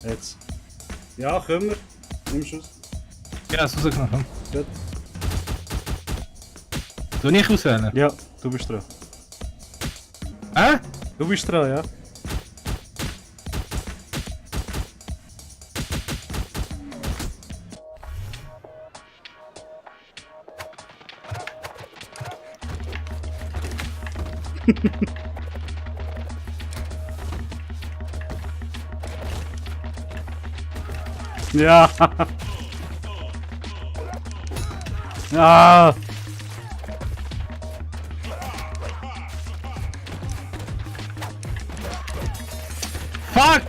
Jetzt. Ja, können wir. Nimm Schuss. Ja, es rausgenommen. Gut. Soll ich auswählen? Ja, du bist dran. Hä? Du bist dran, ja. Ja. Ah. Fuck!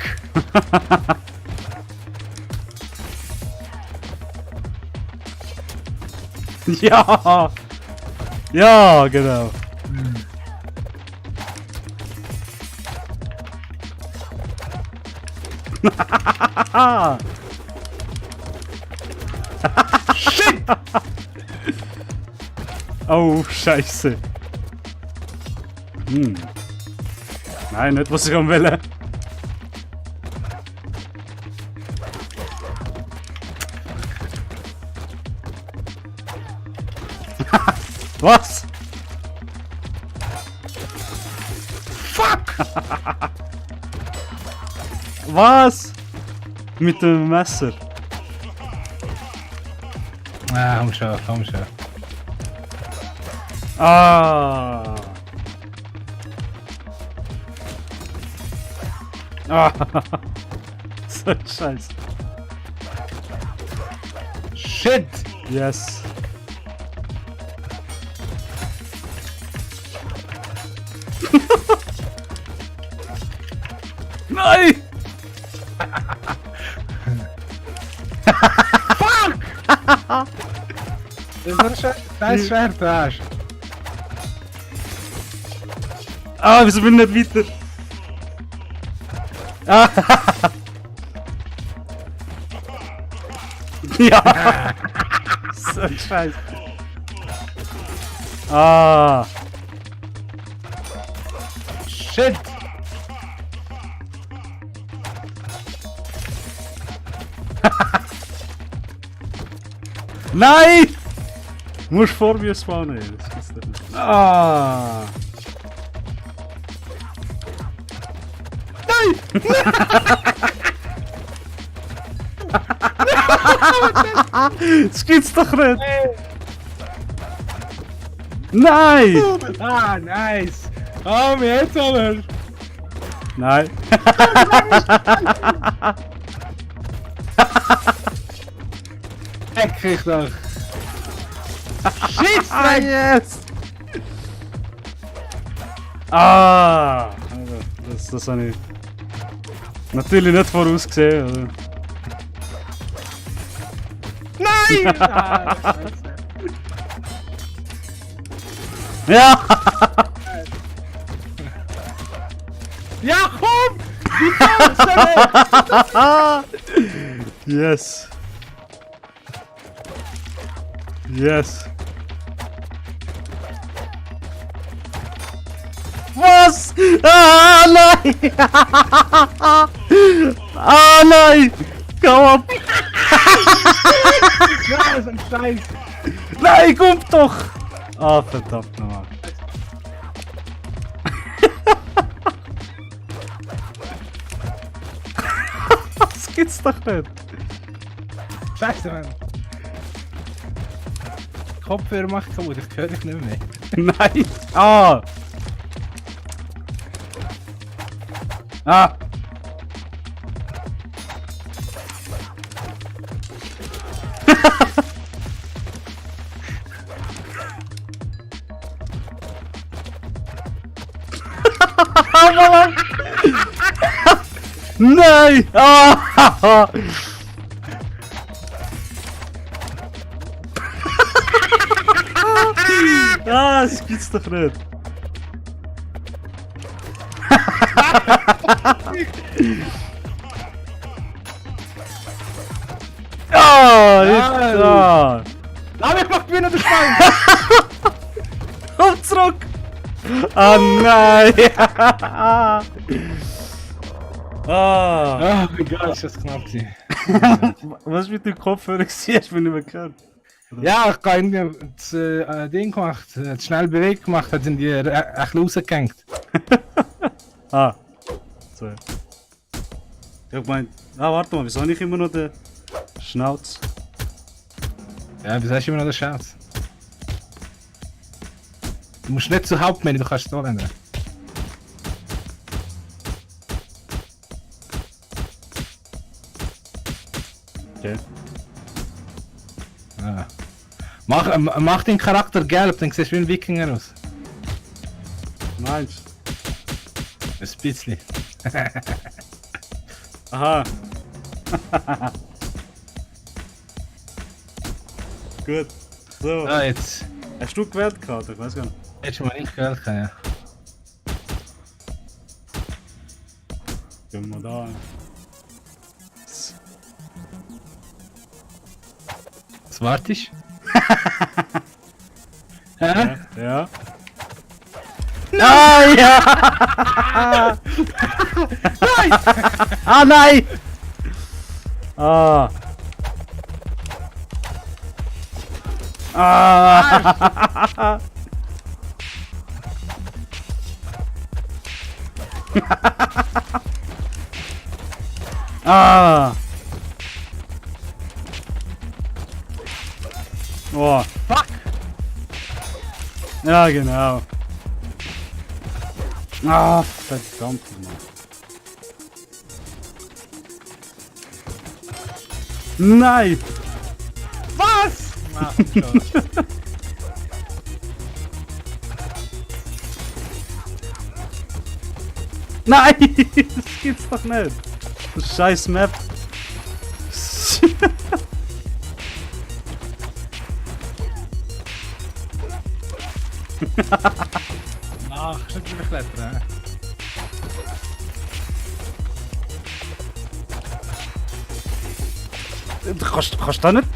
Ja. Ja, genau. Shit! Oh, Scheiße. Hm. Nein, nicht was ich am Willen. Was? Fuck! Was? Mit dem Messer. Ah, komm schon, komm schon. Ah. Ah. So ein Scheiß. Shit! Yes. Nein! Das ist Schwert, das ist. Ah, wieso bin ich nicht weiter? Ah. Ja! So ein Scheiß. Ah! Shit! Nein! Du musst vor mir spawnen, ey. Das gibt's doch nicht. Ah! Das gibt's doch nicht! Nein! Ah, nice! Oh, mir jetzt aber! Nein! Leck ich doch! Shit! Ah, yes! Ah! Das habe ich natürlich nicht vorausgesehen, oder? Nein! Ah, Scheiße. Ja! Ja, komm! Wie kommst du? Yes! Yes! Was? Ah, nein! Ah, nein! Komm ab! Ja, so ein Scheiß! Nein, komm doch! Ah, verdammt nochmal. Das gibt's doch nicht! Scheiße, Mann! Kopfhörer macht kaputt, ich höre dich nicht mehr. Nein! Ah! Ah! Nein! Ah! Ah, das gibt's doch nicht! Ah! Ja! Lass mich mal gewinnen, du Schwein! Komm zurück! Ah nein! Ah! Ah, egal, ist das knapp gewesen. Was ist mit dem Kopfhörer gewesen? Hast du mich nicht mehr gehört? Ja, ich habe irgendwie das Ding gemacht, das schnell bewegt gemacht, hat sind die echt rausgehängt. Ah. So. Ich mein, warte mal, wieso habe ich immer noch den Schnauz? Ja, wieso hast du immer noch den Schatz? Du musst nicht zur Hauptmenü, du kannst es da ändern. Okay. Ja. Mach den Charakter gelb, dann siehst du wie ein Wikinger aus. Meinst Ein bisschen. Aha. Gut. So. Ah, jetzt. Hast du gewählt gerade? Ich weiß gar nicht. Hättest du mal nicht gewählt können, ja. Gehen wir da ein. Was wartest du? Hä? Ja. Ah ja! Nein! Ah nein! Ah! Ah! Ah! Oh, Fuck! ja genau. Ah, verdammt Mann. Nein! Was? Ah, schon. Nein! Das gibt's doch nicht! Das scheiß Map! Ach, ist nicht wieder klettern, hä? Du kannst da nicht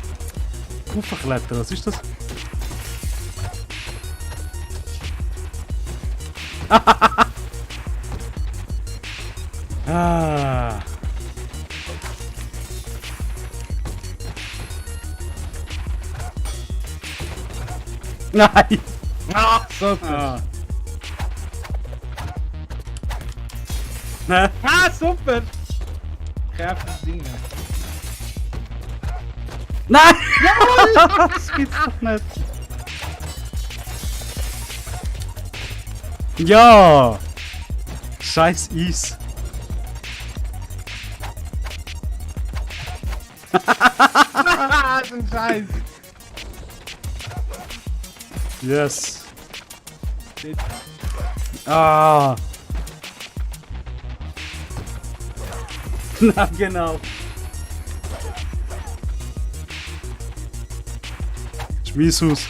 raufklettern, was ist das? Ah. Nein! Ah, super! Ah. Ne? Ah, super! Ich hab das Ding nicht. Nein! Das gibt's doch nicht! Ja! Scheiß Eis! Ah, so ein Scheiß! Yes! Ah! Na genau! Schmiesshus!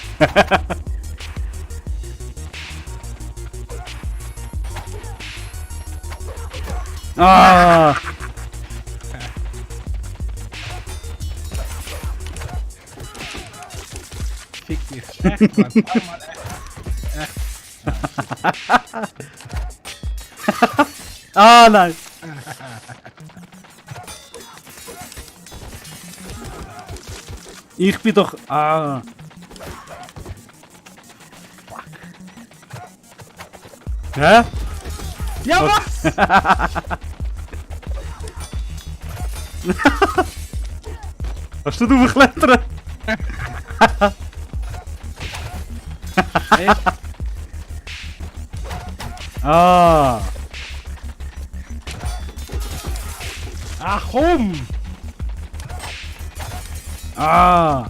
Ah! Fick dich. Echt, Mann. Einmal echt. Ah nein! Ich bin doch. Ah! Hä? Ja, was? Hast du draufklettern? Echt? Ah! Ach komm! Ah!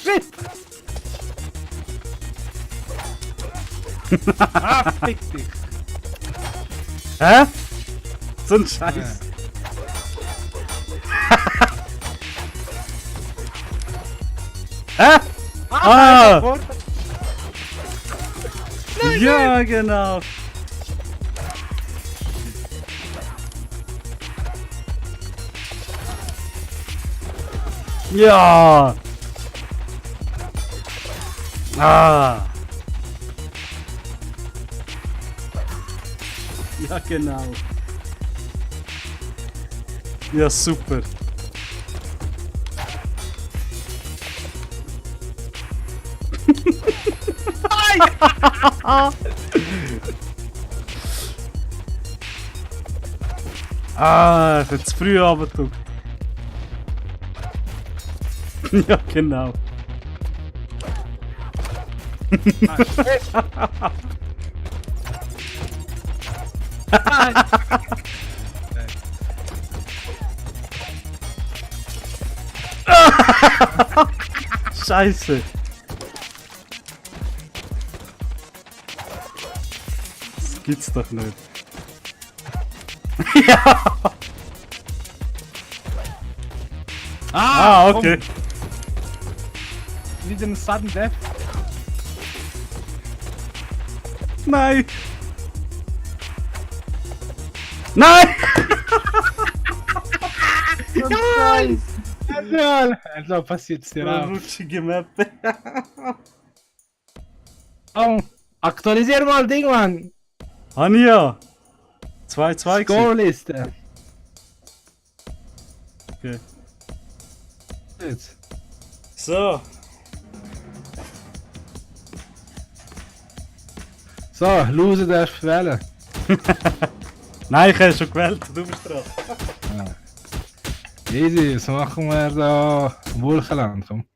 Shit! Ah, fick dich! Hä? So ein Scheiß. Hä? Ah! Ja, genau. Ja! Ah! Ja, genau. Ja, super. Ah, ich hätte zu früh runtergedrückt. Ja, genau. Scheiße. Das gibt's doch nicht. Ja. Ah, okay. Komm. Wieder ein Sudden Death. Nein. Nein! Nein! Also passiert es dir Eine auch. rutschige Map. Oh, aktualisier mal Ding, Mann. Anja! 2-2 gewesen. Scoreliste. Okay. Jetzt. So. So, Loser darfst du wählen. Nein, ich habe schon gewählt, du bist dran. Easy, was machen wir da? Wulchenland, komm.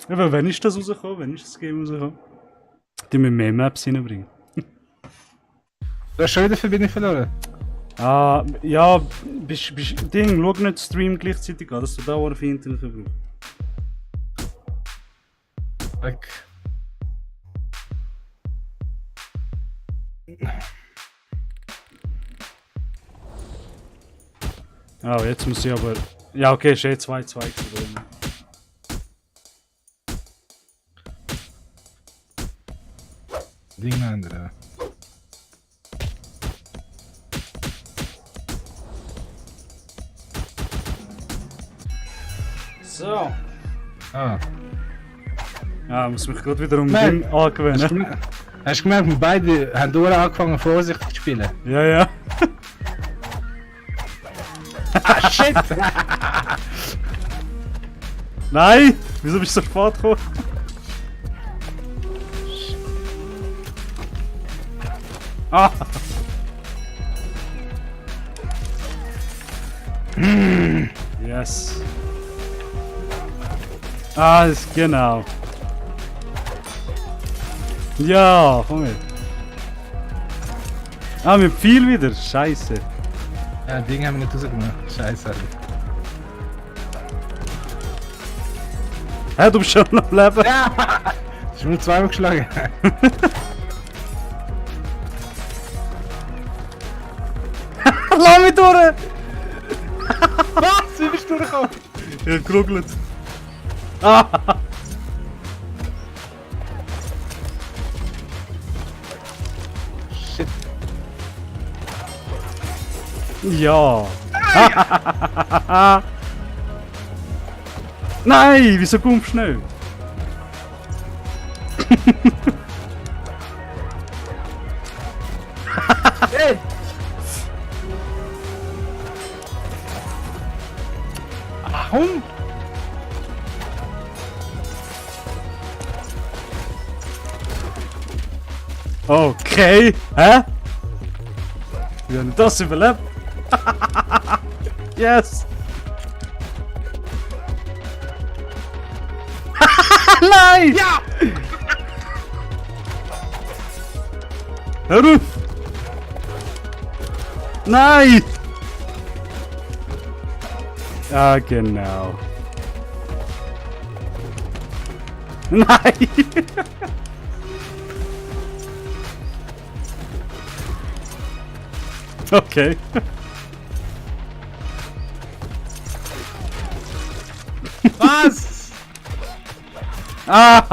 Aber wann ist das rausgekommen? Wann ist das Game rausgekommen? Die müssen mehr Maps reinbringen. Du hast schon wieder Verbindung verloren. Ah, ja, Ding, schau nicht den Stream gleichzeitig an, dass du da auf Internet brauchst. Weg. Ah, jetzt muss ich aber... Ja, okay, ist eh 2-2 geworden. Ding ändern. So. Ah. Ja, muss mich gerade wieder um Nein. Ding angewöhnen. Hast du gemerkt, wir beide haben durch angefangen vorsichtig zu spielen? Ja, ja. Ah, shit! Nein! Wieso bist du so spät gekommen? Ah! Yes. Ah, das ist genau. Ja, komm her. Ah, mit viel wieder. Scheiße. Ja, Ding haben wir nicht rausgemacht. Scheiße. Hä, du bist schon noch am Leben? Ja! Das ist nur zweimal geschlagen. Lass mich durch! Was? Wie bist du durchgekommen? Ich hab geruggelt. Ah! Shit. Ja! Nein, wieso kommst du schnell? Hey! Warum? Okay, hä? Wie haben das überlebt? Yes! Nein! Ja! Hör auf! Nein! Ja, genau. Nein! Okay. Was? Ah!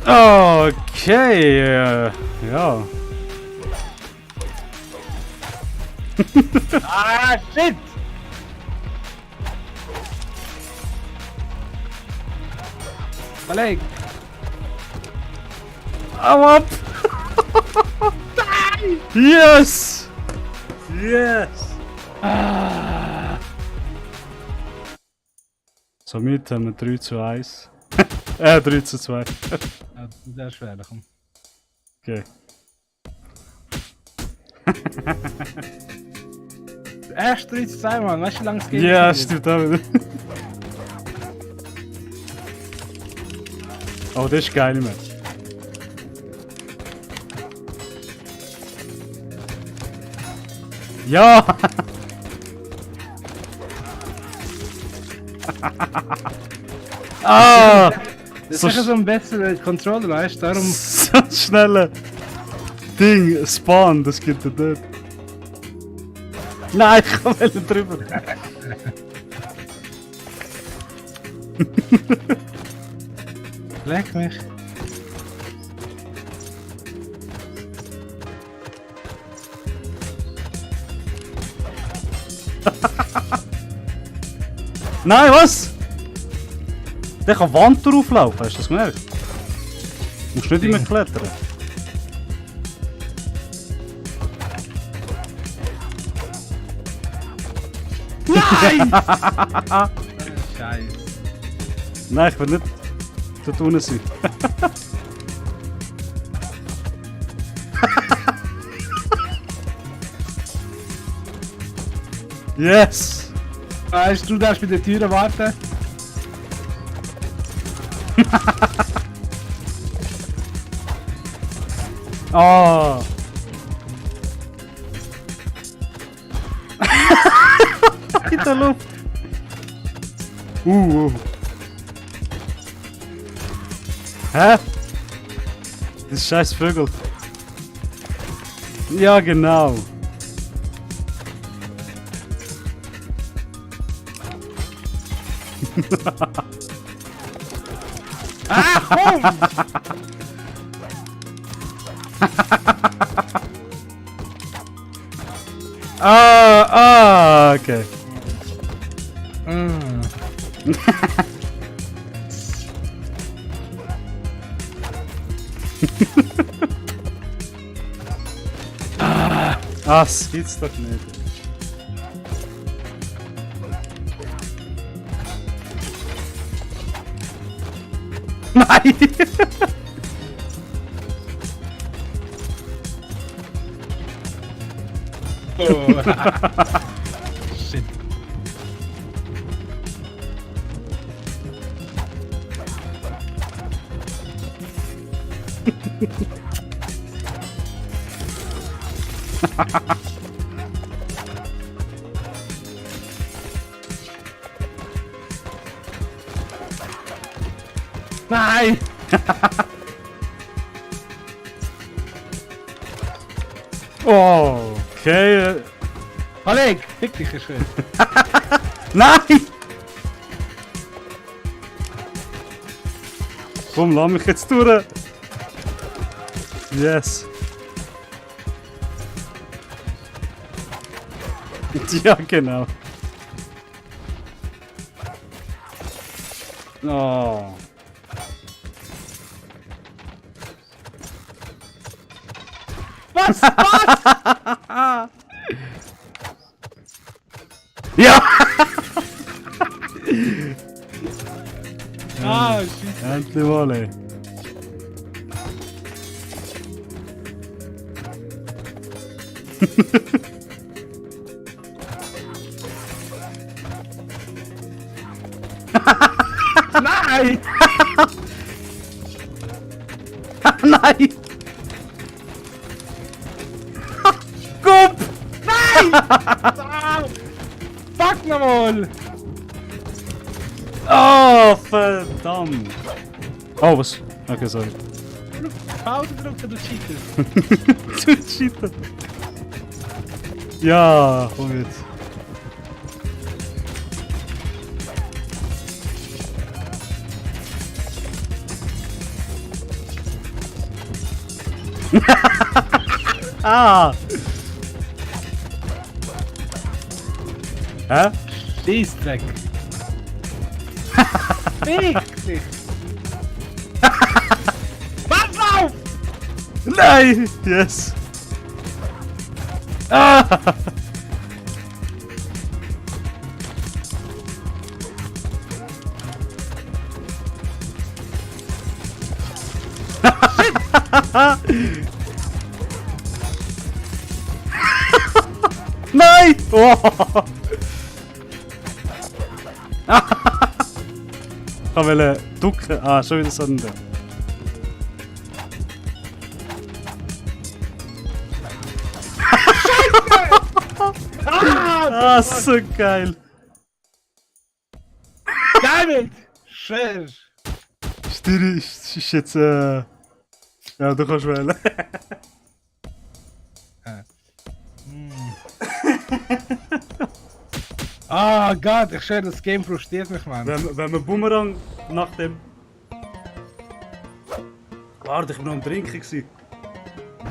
Okay, ja. Ah, shit! Kollege! Hau ab! Yes! Yes! Somit haben wir 3 zu 1. 3 zu 2. Ja, sehr schwer, komm. Okay. Erst 3 zu 2, Mann. Weißt du, wie lange es geht? Ja, stimmt auch wieder. Oh, das ist geil, Mann. Ja! Ah! Das So ist ja so ein besserer Controller, weißt du? Darum. So ein schneller Ding, Spawn, das gibt er dort. Nein, ich kann wel drüber. Leck mich. Nein, was? Der kann Wand drauflaufen, hast du das gemerkt? Du musst nicht immer klettern. Nein! Scheiße. Nein, ich will nicht dort unten sein. Yes! Weißt du, darfst bei der Tür warten? Ah! In der Luft! Hä? Das ist scheiß Vögel. Ja, genau. Ah, komm! Okay. Mm. Das gibt's doch nicht. Nein! Oh. Shit. Nein! Oh, okay. Oleg, fick dich ist schön. Nein! Komm, lass mich jetzt durch. Yes. Ja, genau. Oh. Was? Ja! Ah, shit. Endlich mal, ey. Nein! Nein! Gup! Ah, fuck nochmal! Oh, verdammt! Oh, was? Okay, sorry. Pause drücken, du cheatest. Du cheater! Ja, komm jetzt. Ah! Hä? Scheißdreck. Fick dich. Was lauf? Nein! Yes! Ah! Nein! Oh! Ich wollte ducken. Ah, schon wieder so ein. Ah, so geil! Damn it! Schwer. Stiri ist jetzt. Ja, du kannst wählen. Oh Gott, ich schwöre, das Game frustriert mich, Mann. Wenn wir Boomerang nach dem. Warte, ich war noch am Trinken. Gewesen.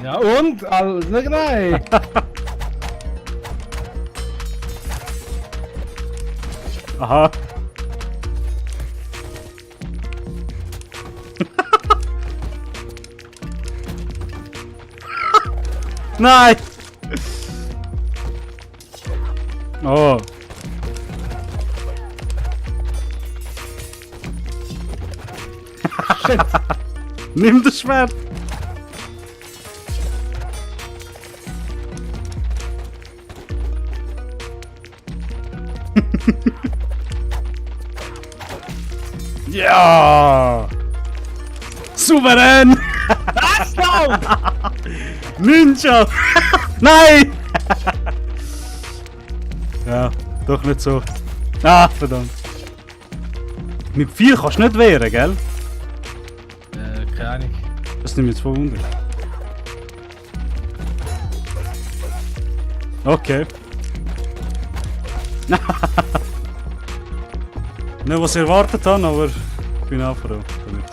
Ja und? Nein! Aha. Nein! Oh. Shit! Nimm das Schwert! Ja! Souverän! Was lauf? Ninja! Nein! Ja, doch nicht so. Ah, verdammt. Mit 4 kannst du nicht wehren, gell? Keine Ahnung. Das nimmt jetzt voll Wunder. Okay. Nicht was ich erwartet habe, aber ich bin auch froh damit.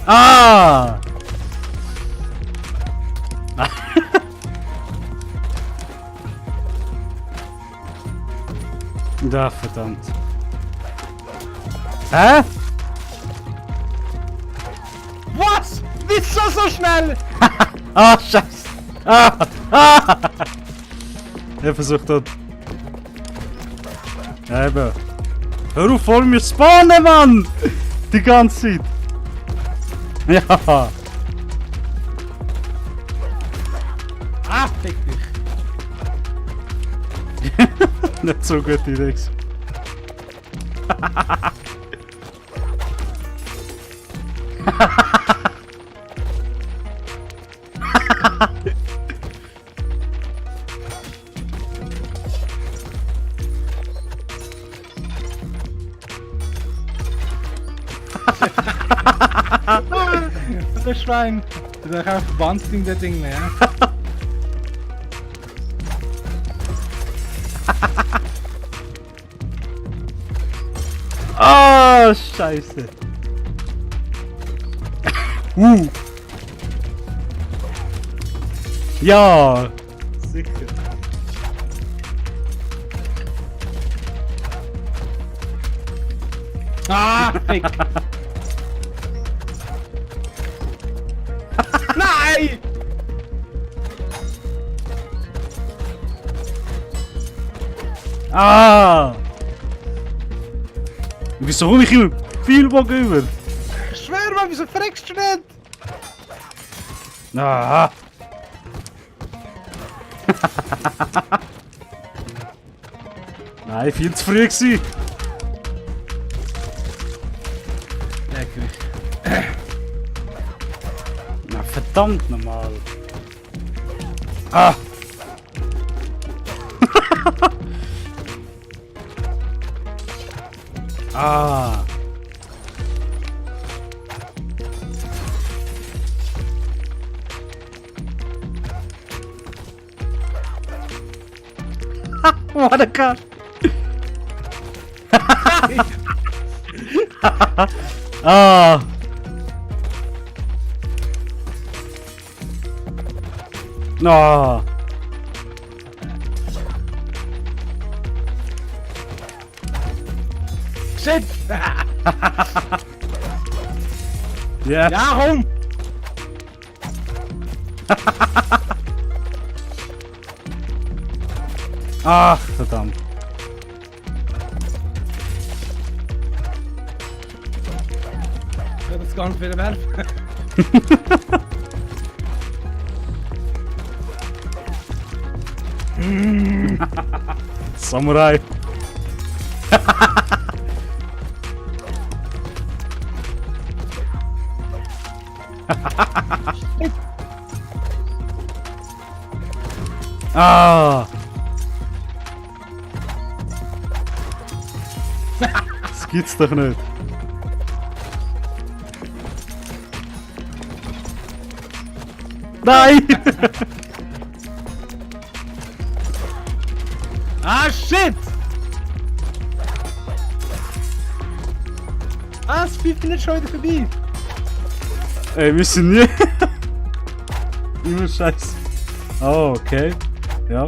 Ah! Da, verdammt. Hä? Was? Wieso so schnell? Ah, scheiße! Ah! Ah! Er versucht dort. Ja, eben. Hör auf, vor mir spawnen, Mann! Die ganze Zeit! Ja! Ah, fick dich. Nicht so gute Idee. gewesen. Das Schwein. Das ist einfach ein Bandding, der Ding, ja. Ah, scheiße! Ja! Sicher. Ah, fick. Nein! Ah! Wieso hol ich immer viel Bogen über? Schwer, Mann, wieso fragst du nicht? Ah! Nein, viel zu früh gewesen. Leck mich. Na, verdammt nochmal. Ah! Ah! What a cut! Ah! Ah. Shit! Ja. Ja, komm! Ach, verdammt. Ich werde das Ganze wieder werfen. Samurai. Ah. Das gibt's doch nicht. Nein! Ah, shit! Ah, es 5 Minuten schon wieder vorbei. Ey, wir sind nie. Immer scheiße. Oh, okay. Ja.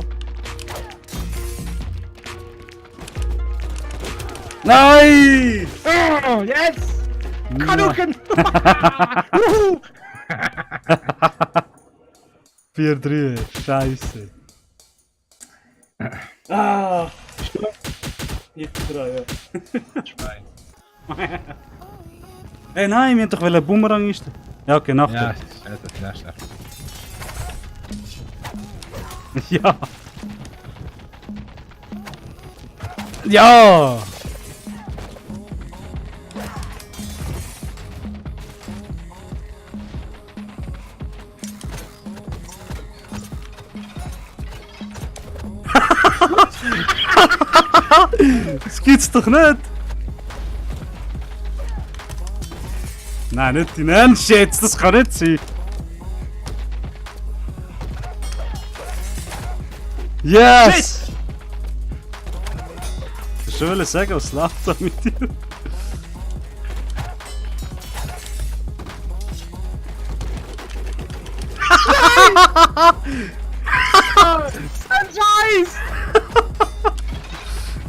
Nein! Oh, yes! Ja. Kanuken! Wuhu! 4-3, scheiße. Ah! Ich dran, ja. Schwein. Ey, nein, wir haben doch einen Bumerang ist. Ja, okay, Ja, nachher. scheiße. Ja. Ja! Das gibt's doch nicht! Nein, nicht dein Ernst jetzt, das kann nicht sein! Yes! Ich wollte sagen, was läuft da mit dir? Scheiß!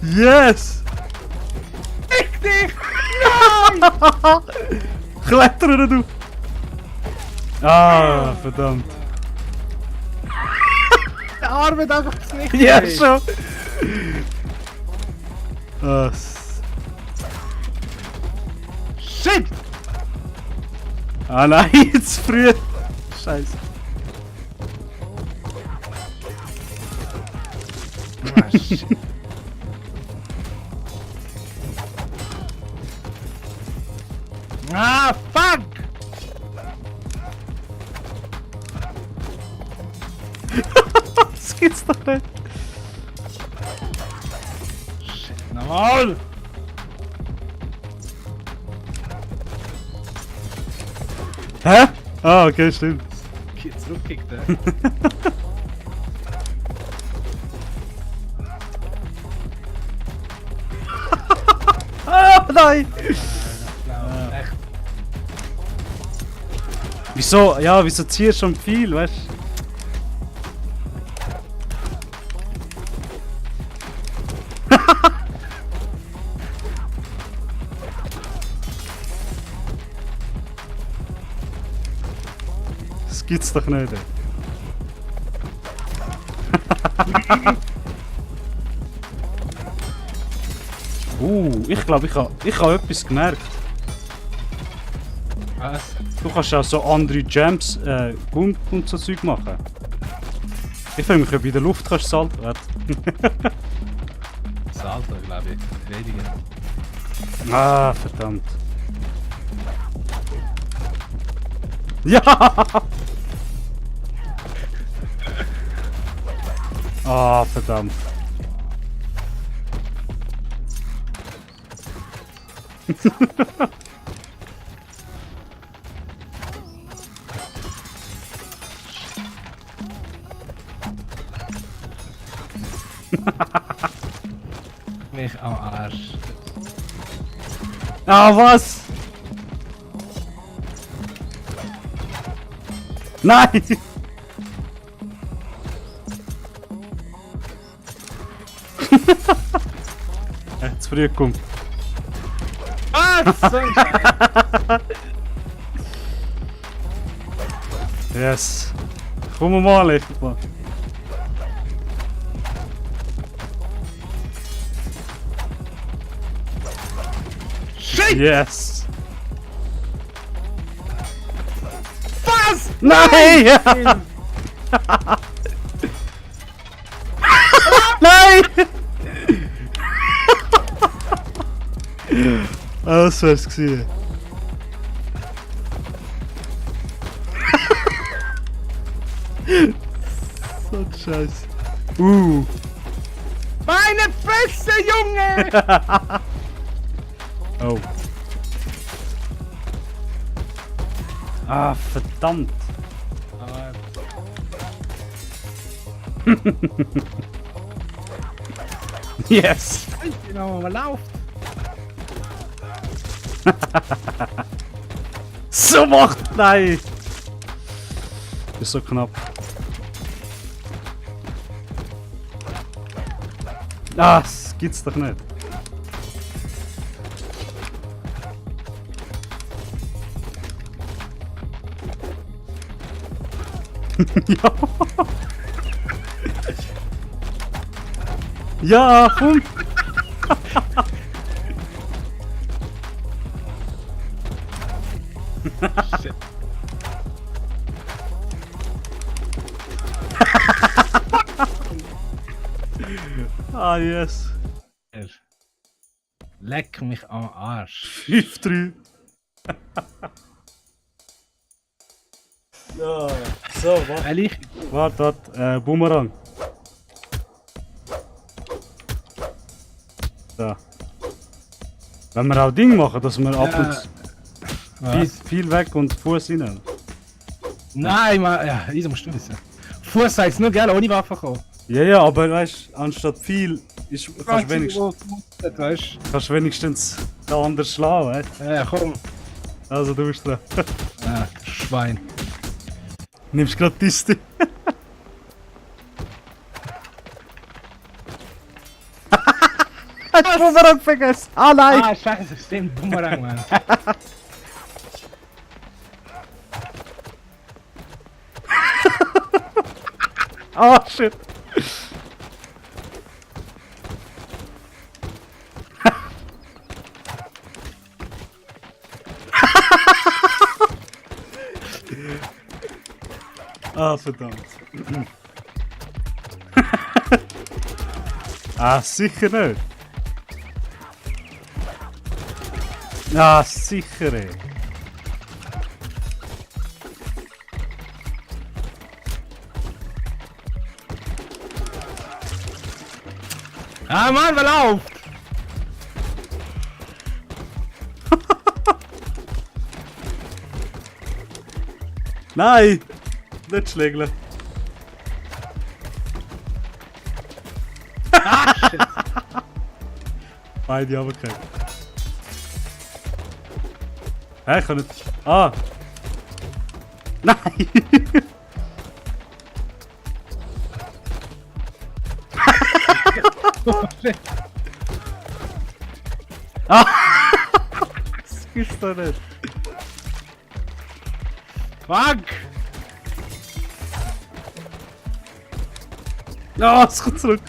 Yes! Fick dich! Klettern du! Ah, verdammt. Der Arme darf einfach nicht. Ja, ey. schon! Ah, Shit! ah nein, jetzt früh! Scheiße. Ah, shit. Ah, fuck! Das gibt's doch nicht! Shit, nochmal! Hä? Ah, okay, stimmt. Zurückkickt, Ah, nein! Echt. Wieso? Ja, wieso ziehst du schon viel, weißt du? Das gibt's doch nicht. Ey. Ich glaube, ich habe etwas gemerkt. Was? Du kannst auch so andere Jumps und so Zeug machen. Ich frage mich, ob in der Luft kannst du salten. Warte. Salto, glaube ich. Weniger. Ah, verdammt. Ja! Ah, verdammt. Mich am Arsch. Ah, was? Nein! Zu früh gekommen. Was? So ein Scheiß. Yes. Komm mal, echt mal. Shit! Yes. Was? Nein! Nein! Das wär's gewesen. So ein Scheiß. Meine Fresse, Junge! Oh. Ah, verdammt. Yes! Genau, man läuft. So macht! Nein! Ist so knapp. Ah, das gibt's doch nicht. Ja! Ja, komm! Shit. Ah, yes! Leck mich am Arsch. 5-3. Ja, so, warte. Ehrlich? Warte, Boomerang. Da. Wenn wir auch Ding machen, dass wir ab und zu viel weg und Fuß rein. Nein, man, ja, ich muss wissen. Fuß heißt nur geil, ohne Waffe kommen. Ja, aber weißt du, anstatt viel kannst Weißt du wenigstens den anderen schlagen, weißt du? Ja, komm. du? Also du bist dran. Ah, Schwein. Nimmst gerade die Liste. Hast du Boomerang vergessen? Ah nein! Ah, scheiße, stimmt, Boomerang, Mann. Ah shit! Ah, verdammt. Ah, sicher nicht. Ah, sicher nicht. Ah, Mann, wer läuft? Nein! Nicht schlägeln. Ah, shit. Beide runtergefallen. Hä, ich kann nicht... Ah! Nein! Oh, shit. Das gibt's doch nicht. Fuck! Ah, es kommt zurück.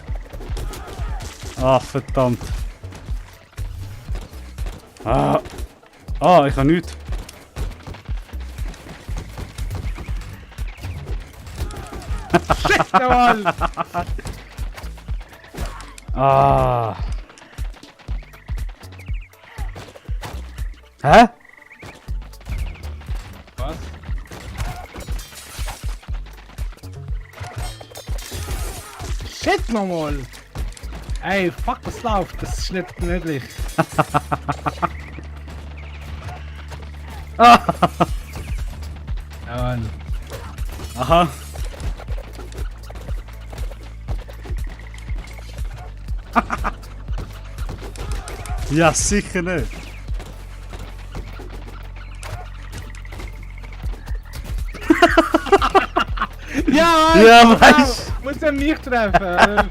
Ah, verdammt. Ah. Ah, ich habe nichts. Shit, jawohl! Ah. Hä? Was? Shit, nochmal! Ey, fuck, was läuft? Das ist nicht möglich. Jawohl. Aha. Ja, sicher nicht. Ja, Ja, weißt Muss ja mich treffen.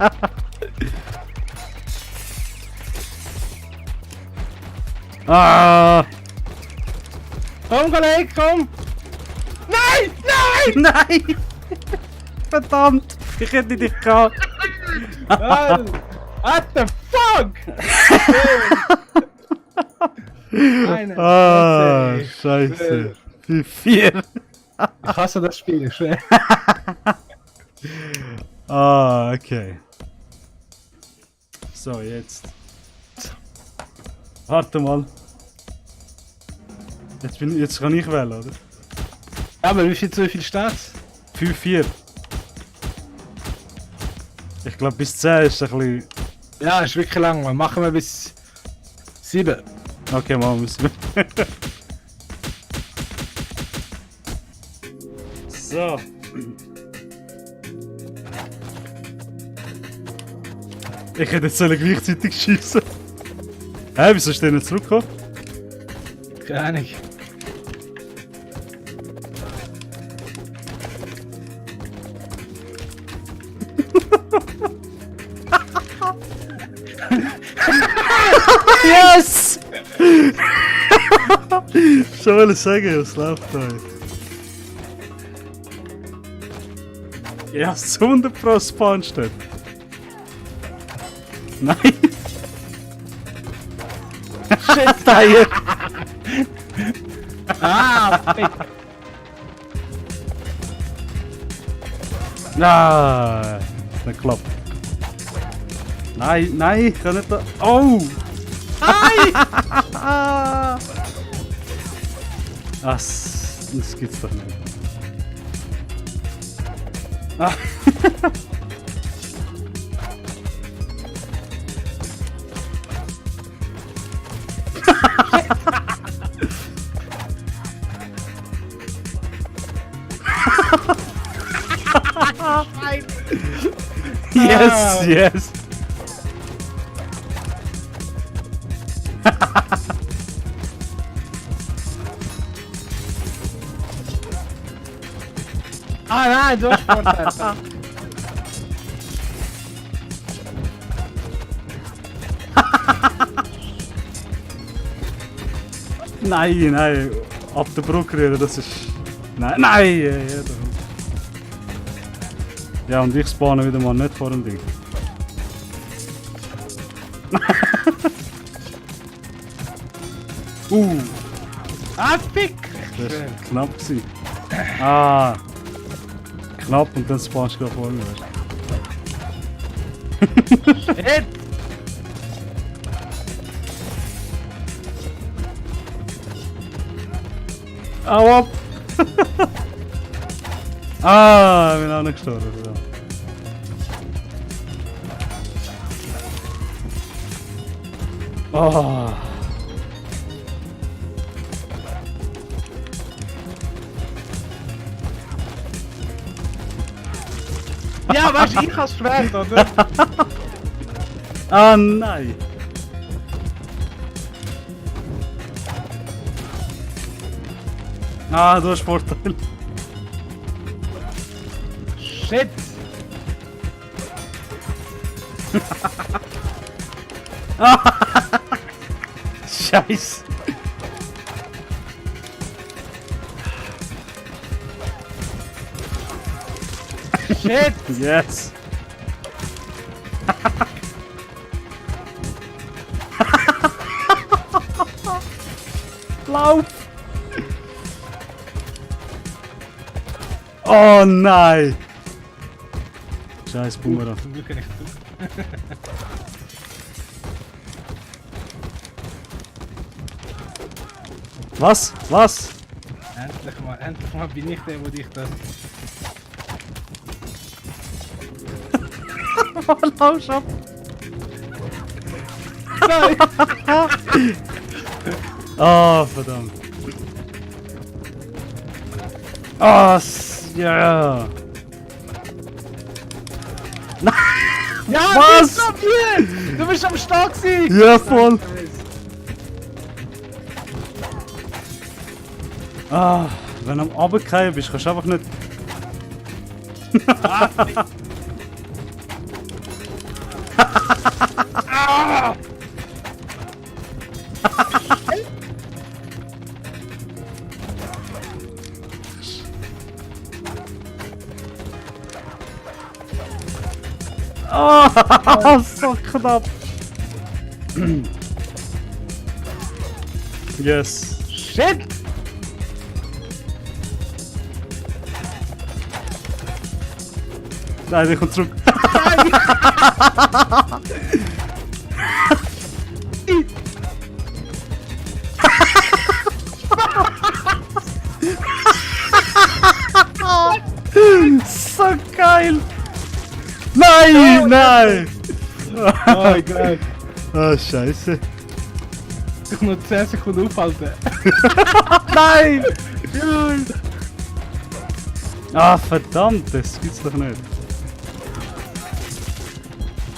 Ah! Komm, Kollege, komm! Nein! Nein! Nein! Verdammt! Ich hätte dich gehabt! What the fuck? Nein, Ah, scheiße. 4. Ich hasse das Spiel, schwer. Ah, okay. So, jetzt. Warte mal. Jetzt kann ich wählen, oder? Aber wie viel steht's? 5-4. Ich glaube bis 10 ist ein bisschen... Ja, ist wirklich lang, man. Machen wir bis 7. Okay, machen wir es. So. Ich hätte jetzt gleichzeitig schießen. Hä, wieso ist der nicht zurückgekommen? Keine Ahnung. Yes! Schon wollte ich sagen, was läuft da? Ja, so 100 Pro Spawn steht. Nein! Shit! Teier! Ah, fick. Ah, das klappt. Nein, nein, ich kann nicht da. Oh! Nein! Das gibt's doch nicht. Ah. Yes, yes. Ah nein, du hast Vorteil. Nein, nein. Ab der Brücke rühren, das ist... Nein, nein! Ja, und ich spawne wieder mal nicht vor dem Ding. Ah, fick! Das war knapp gewesen. Ah! Knapp und dann spawnst du gerade vor mir. Shit! Au ab! Ah, ich bin auch nicht gestorben. Ja. Oh. Ja, weißt du, ich hab's schwer, oder? Ah nein! Ah, du hast Vorteil. Shit! Scheiße! Shit! Yes! Lauf! Oh nein! Scheiß Boomerang. Zum Glück nicht. Was? Was? Endlich mal bin ich der, wo dich da. Lauf ab! Nein! Ah, verdammt. Ah, ja. Ja, Was? bist du hier? Du bist am Start gewesen! Ja, voll. Ah, wenn du am Abendkehren bist, kannst du einfach nicht... Oh, so knapp. Yes. Shit! Nein, der kommt zurück. So geil! Nein! Nein! Oh mein Gott. Oh, Scheiße. Ich muss 10 Sekunden aufhalten. Nein! Ah, verdammt, das gibt's doch nicht.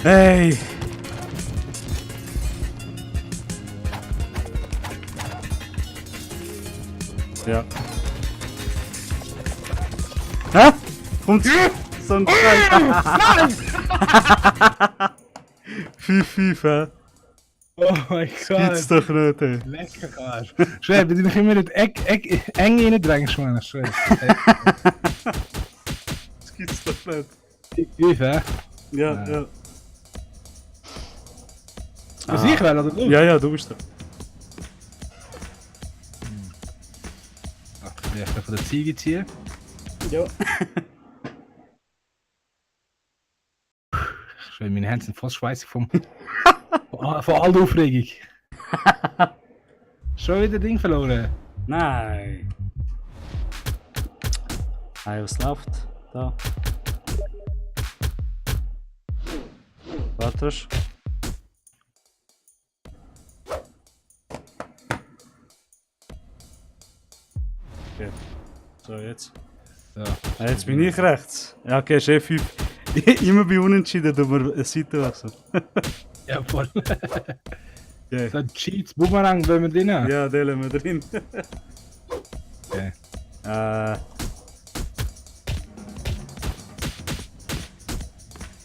Hey! Ja. Hä? Kommt so ein Scheiß. 5-5, hä? Oh mein Gibt's Gott. doch nicht, ey. Lecker Arsch. Schwer, wenn du dich immer in die eng reindrängst, Mann. Schwer. Das gibt's doch nicht. 5, hä? Ja, ja. Was ich wäre, oder du? Ja, ja, du bist da. Ach, ich will von der Ziege ziehen. Ja. Schön, meine Hände sind fast schweißig von all der Aufregung. Schon wieder Ding verloren. Nein. Hey, was läuft da? Wartest. Okay. So, jetzt. So. Ah, jetzt bin ich rechts. Ja, okay, Chef 5. Immer bei Unentschieden, tun wir eine Seite wechseln. Ja, voll. Okay. So Cheats, Boomerang, wollen wir drin haben? Ja, den lassen wir drin. Okay.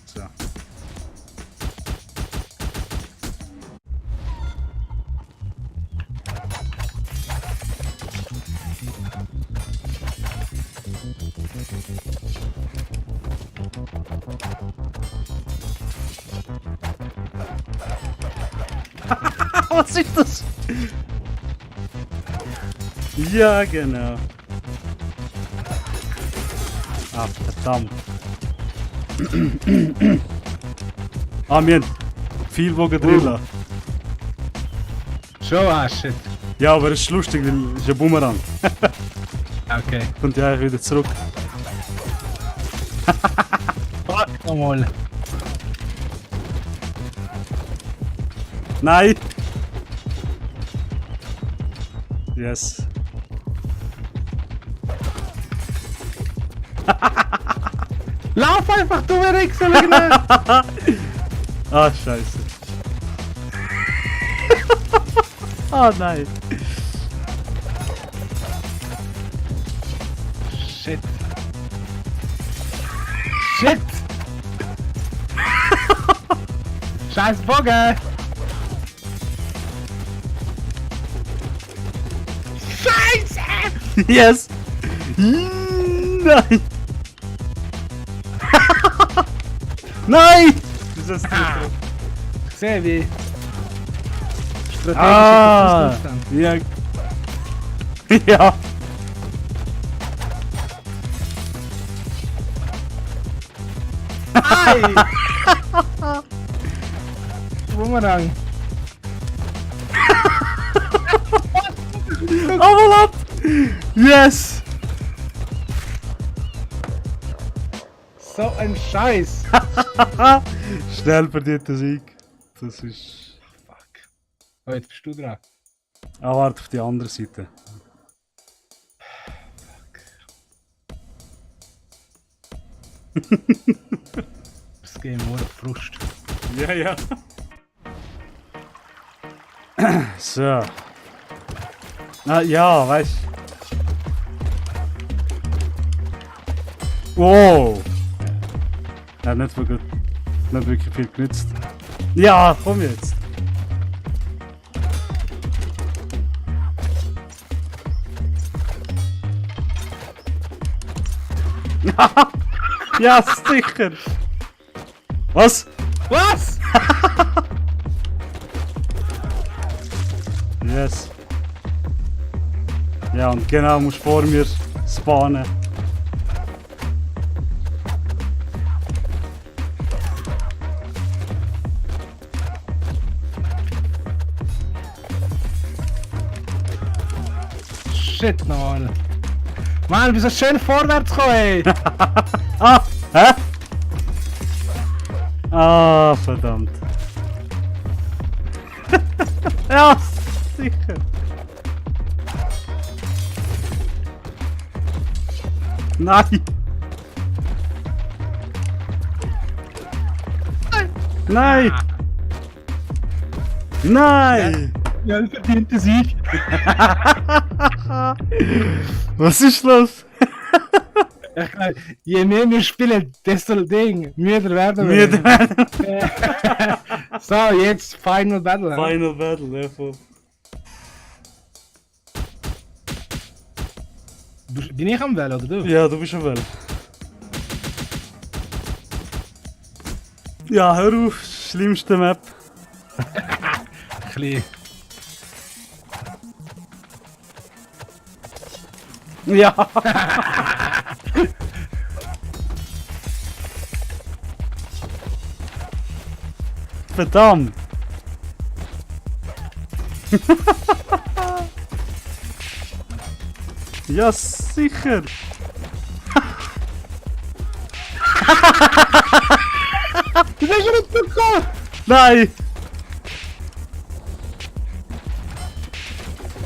So. Was ist das? Ja, genau. Ah, verdammt. Ah, wir haben viel Bogen drin lassen. Schon, ah, shit. Ja, aber es ist lustig, weil es ist ein Bumerang. Okay. Kommt ja eigentlich wieder zurück. Fuck, nochmal. Nein! Yes. Lauf einfach, du Wichser, Wegner! Ah, scheiße. Ah, nein. Shit. Shit! Scheiß Bogen! Scheiße! Yes! Nein! Nein! Das ist das Ich sehe wie. Strategisch Ah! ist das Zustand. Ja. Ja. Ei! Boomerang. Level up! Yes! So ein Scheiß. Schnell verdienter Sieg. Das ist. Fuck. Oh, jetzt bist du dran. Ah, warte auf die andere Seite. Das Game wurde Frust. Ja, ja. So. Ah, ja, weißt du. Wow! Ja, nicht wirklich viel genützt. Ja, komm jetzt! Ja, sicher! Was? Was? Yes. Ja, und genau, musst vor mir spawnen. Shit, Mann. Mann, du bist so schön vorwärts gekommen, ey. Ah! Hä? Ah, verdammt. Ja, sicher. Nein! Nein! Nein! Ja, ein verdienter Sieg. Was ist los? Je mehr wir spielen, desto müder werden wir. Müde werden. So, jetzt Final Battle. hä? Final Battle, ja voll. Bin ich am Wählen oder du? Ja, du bist schon well. Ja, hör auf, schlimmste Map. Klein. Ja! Verdammt! Ja, sicher! Du bist nicht bekommen! Nein!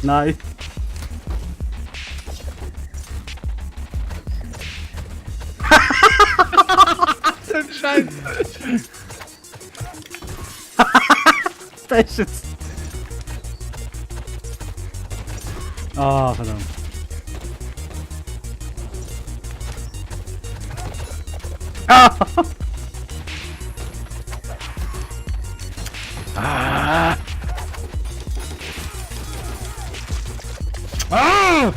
Nein! So ein Scheiß! Das ist jetzt... Ah, verdammt. Ah! Ah! Ah!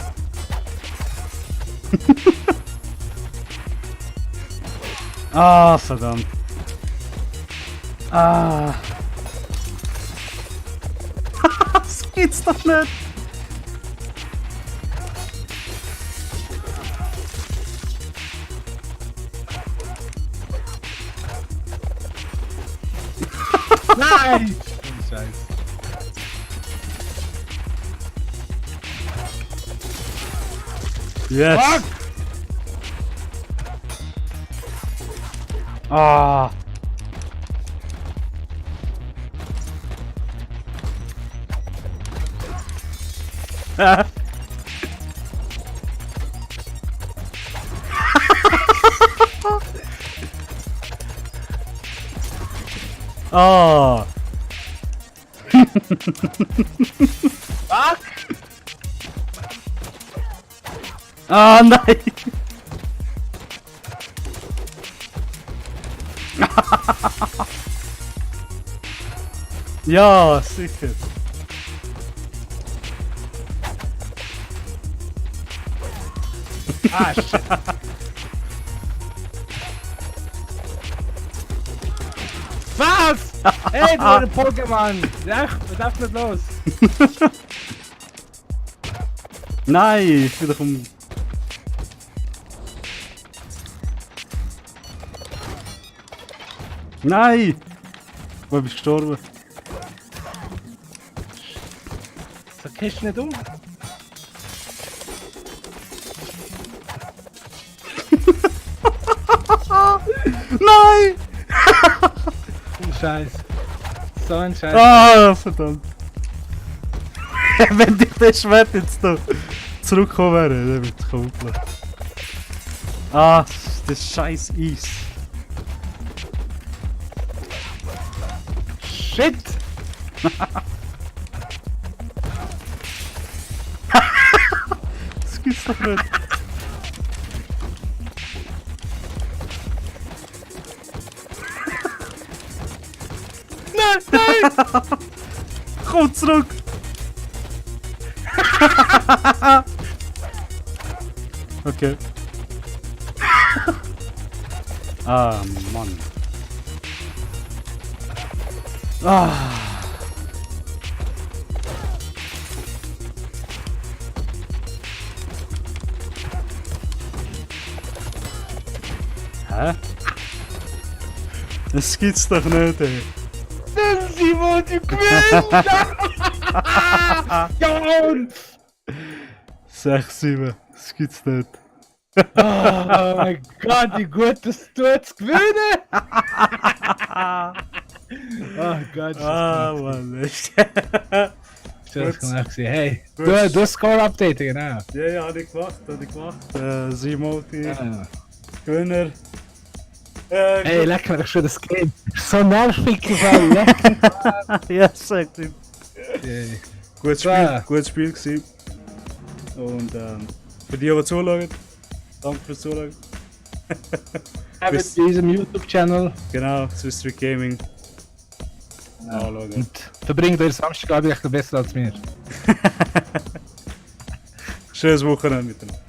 Ah, verdammt. Ah. Das geht's doch nicht. Nein! Scheiße. Yes. Fuck! Ah. Ah. Fuck! Ah, nein. Ja, sicher. Ah, shit. Was? Hey, du eine Pokémon! Ja, was darfst nicht los? Nein, ich wieder vom... Nein! Wo bist du gestorben? So kannst du nicht um. Nein! Ein Scheiß. So ein Scheiß. Ah, verdammt. Wenn dich das Schwert jetzt noch zurückkommen wäre, dann würde ich kumpeln. Ah, das scheiß Eis. Shit! Das gibt's doch nicht. Nein, nein! Komm zurück! Okay. Ah, Mann. Ah. Hä? Das gibt's doch nicht, ey. Simon, du gewinnst! Jawohl! 6-7. Das gibt's nicht. Oh mein Gott, wie gut, dass du jetzt gewinnen! Oh Gott, Ah, Mann, echt. das gut. knapp gewesen. Hey, Gut. du Score-Update, genau. Ja, hab ich gemacht, Simoti, Ja. Gewinner. Hey, leck mir doch schon das Game. So nervig geworden, leck. Ja, sagt ihm. Hey. Gutes Spiel gewesen. Und für die, die zuschauen, danke fürs Zuschauen. Habt bei unserem YouTube-Channel Genau, Swiss Street Gaming. Anschauen. und verbringt euer Samstag, glaube ich, ein bisschen besser als mir. Schönes Wochenende miteinander.